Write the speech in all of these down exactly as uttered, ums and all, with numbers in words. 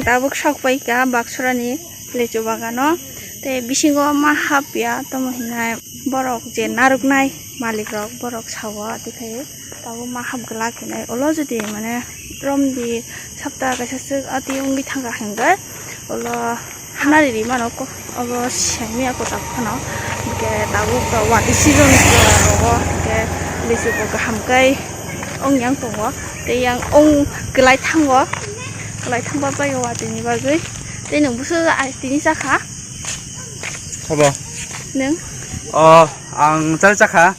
tabuk sok paikha Baksora ni lichu bagano. Tei bisingo ma hapya, tamo hinai borok je narwknai malik rok, borok sao tei khai tabuk ma hap glak hinai. Ulo jodi mane romdi sapta kaisa swk ati wngwi thangkha hinkhe ulo hanari ri mano ko, obo sengya kwchak phano. Hinkhe tabuk watwi season rogo hinkhe lichu bo kaham kai wng yang tongo. Tei yang wng kwlai thango, kwlai thangba bai watwi ni bagwi. Tei nwng busu tini chakha? Habo. Nwng? O, ang chal chakha.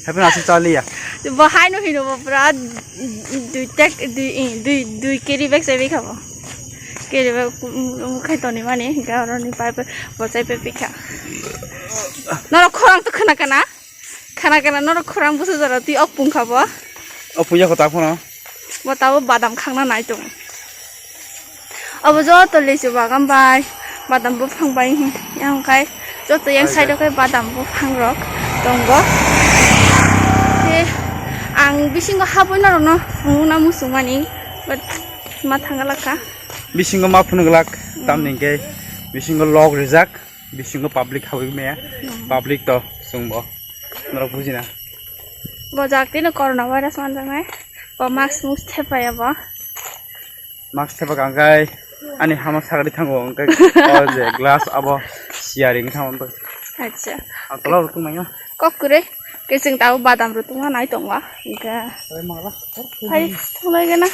Happy na chal liya. Bo haino hino bo pura dui tek, dui, dui, dui carry bag chai bai kha bo. Carry bag, um, um, khai toni mani, hinkhe oro ni pipe bo chai pai pai kha. Norok khorang to khna kana? Khna kana norok khorang busu jora twi ok pung kha bo. Ok pung ya kho ta phano. Bo tabo badam khangna nai tong. Obo joto lichu bagan bai, badam buphang bai, yang kai joto yang side o kai badam buphang rok tongo. Te ang bisingo habwi norokno phunukna muchungmani, but ma thangna lakha. Bisingo ma phunuk lak, tamni hwnkhe bisingo log rijak, bisingo public habwi maya, public to chwngbo norok bujina. Bo jak tino corona virus manjaknai, bo mask musk thepaya bo. Mask thepakha hwnkhe ani hama sagri thango hwnkhe o je glass abo siyaring thango hwnkhe. Acha. Ang tola rw tongmanya. Kok kwrwi. Khe chwng tabuk badam rw tongna nai tongo. Hwnkhe. Hai thonglai gana.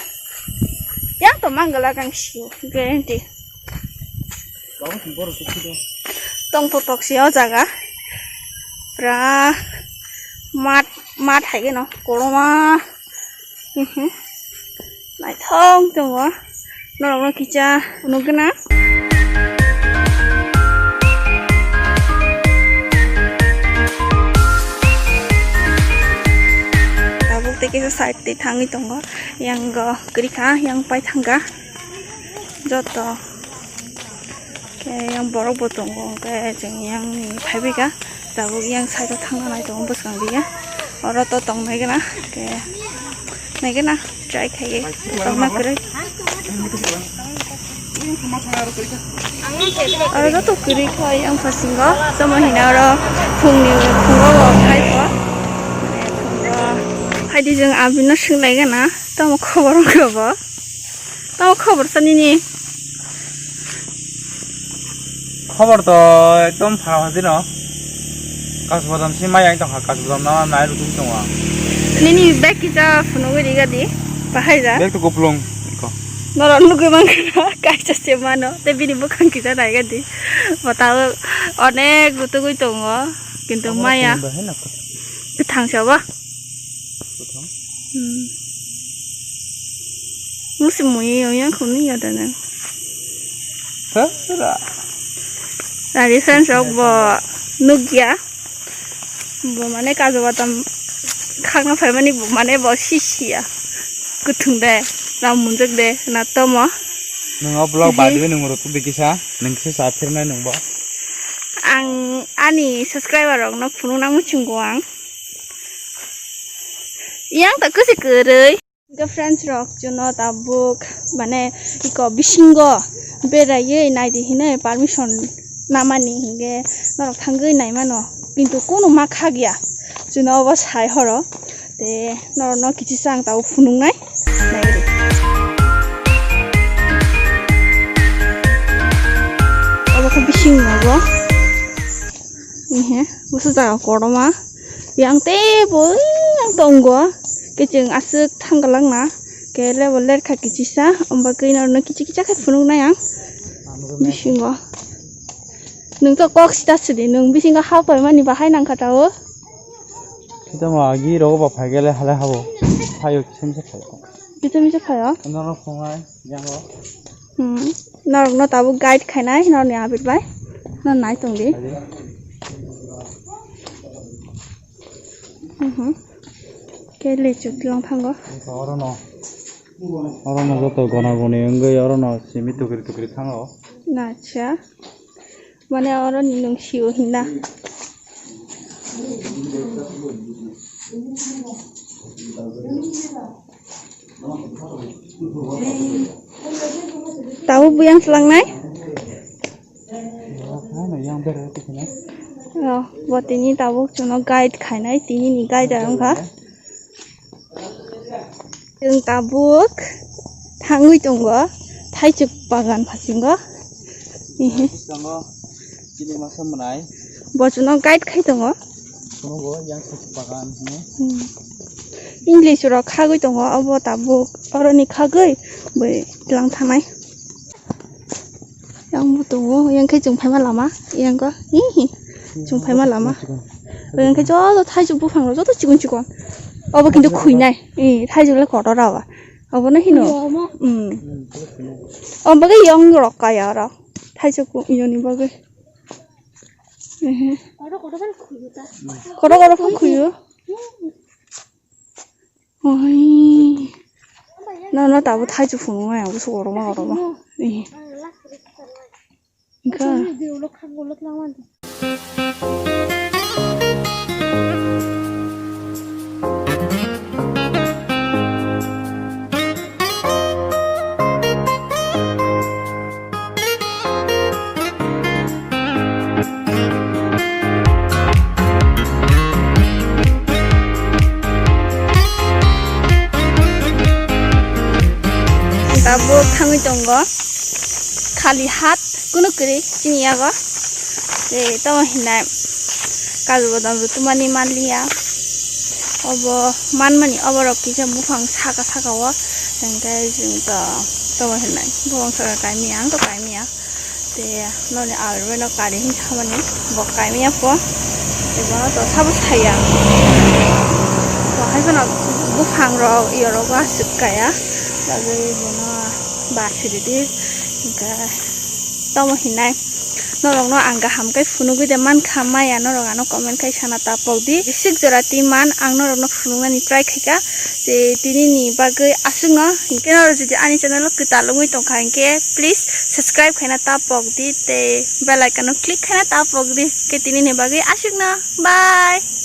Yang to manggala kang sio. Guarantee. Tong tok tok si o jaga. Pura mat, mat hai gano. Koroma. Mhm. Naithok tongo. Norokno kisa phunukgwna. Tabuk tei kisa side twi thangwi tongo. Yang go kwrwi kha, yang pai thangkha. Joto. Khe yang borok bo tongo, hwnkhe chwng yang ni phaibai kha, tabuk yang side o thangna nai tongo bwskang diya, oro to tong nai gana, khe nai gana try khai tongna kwrwi. Oro joto kwrwi kha yang phasingo, tamo hino oro phungni phungo bo khai kho, phungo hai di chwng abino swng lai gana, tamo khobor wngkha bo. Tamo khobor sa nini? Khobor to ekdom pha pha jeno. Kasu badam se mai ang tongkha, kasu badam na nai rw tong tongo ang. Nini bag kisa phunugwi riga di, bahai ja. Bag to kuplung iko. Norok nugwi mankha, kaisa se mano, tei bini bwkhang kisa naiga di. Bo tabuk onek rutugwi tongo, kintu maya. Bahai na kwthang. Kwthang se obo? Kwthang. Hmm. Musi mui yang khuni ya da nang. Sara. Tari friends rok bo nugya. Bo mane kaju batam khakna phaimani bo mane bo sisiya. Kwthwng de, na munjak de, na tomo. Nung o vlog badi nung rw tu bikisa, nung kisa sa phirnai nung bo. Ang ani subscriber rok no phunuk nang muchungo ang. Yang ta kwsi kwrwi. Hingke friends rok, chuno tabuk, mane, iko bisingo beraiwi naidi hinui permission namani, hingke norok thangwi naimano, kintu kunu ma khakya, chuno obo sai horo, te norokno kichisa ang tabuk phunuknai, naidi. Obo khe bisingo bo. Ihe, busu jaga kotorma. Yang tebo, yang tongo. Kecheng aswk thanggalak na. Ke lebo lerkha kichisa. Omba khe norno kichi kicha khe phunuk na yang. Bisingo. Nung to kok sita sidi. Nung bisingo ha paimani bahai nangkha tao. Kita ma agi rogo ba phaigele hale habo. Phayo kichim se phayo. Kichim se phayo? Norno phungai, yango. Hmm. Norokno tabuk guide khainai norni abit bai. Nor nai tongdi. Mhm. Khe lichuk tlang thango. Orono. Orono joto gona goni wngwi orono simi tukri tukri thango. Acha. Mane oro ni nung sio hinna. Tabuk buyang slangnai. Ano yang bere tikina. Oh, bo tini tabuk chuno guide khainai, tini ni guide ang kha. Chwng tabuk thangwi tongo, thaichuk bagan phasingo. Ehe. Tongo, chini masa mwnai. Bo chuno guide khai tongo. Phunukgo yang thaichuk bagan hwnwi. Hmm. English rok khagwi tongo, obo tabuk oroni khagwi bai tlang thanai. Yang bo tongo, yang khe chwng phaima lama, yang khe, hihi, chwng phaima lama. Yang khe joto thaichuk buphang rok joto chikon chikon. Obo kintu khuinai, eh, thaichuk le kotor obo. Obo no hino. Hmm. Obo bagwi yang rok kaya oro. Thaichuk yoni bagwi. Ehe. Kotor kotor phang khuyo. Oi. No, no, tabuk thaichuk phunuknai, ang bwswk oroma, oroma. Eh. Wngkha. Tabuk thangwi tongo khali hat, kunu kwrwi chini yago. Tei tamo hinai kaju bodom rwtwmani manliya. Obo manmani, oborok kisa buphang saka saka o, hwnkhe chwng to tamo hinai buphang saka kaimia, ang to kaimia. Tei noni alrwino kari hinwi samani bo kaimia po. Tei bono to sabo saya. Bo hai phano buphang rok, iyo rok aswk kaya. Bagwi bono ba siridi. Hwnkhe tamo hinai norokno ang kaham khe phunugwi de mankha maya, norok ano comment khai sana ta pokdi. Bisik jora twi man ang norokno phunuknani try khaikha. Tei tinini bagwi aswkno, hinkhe norok jodi ani channel o kwtal wngwi tongkha hinkhe please subscribe khaina ta pokdi tei bell icon o click khaina ta pokdi. Khe tinini bagwi aswkno, bye.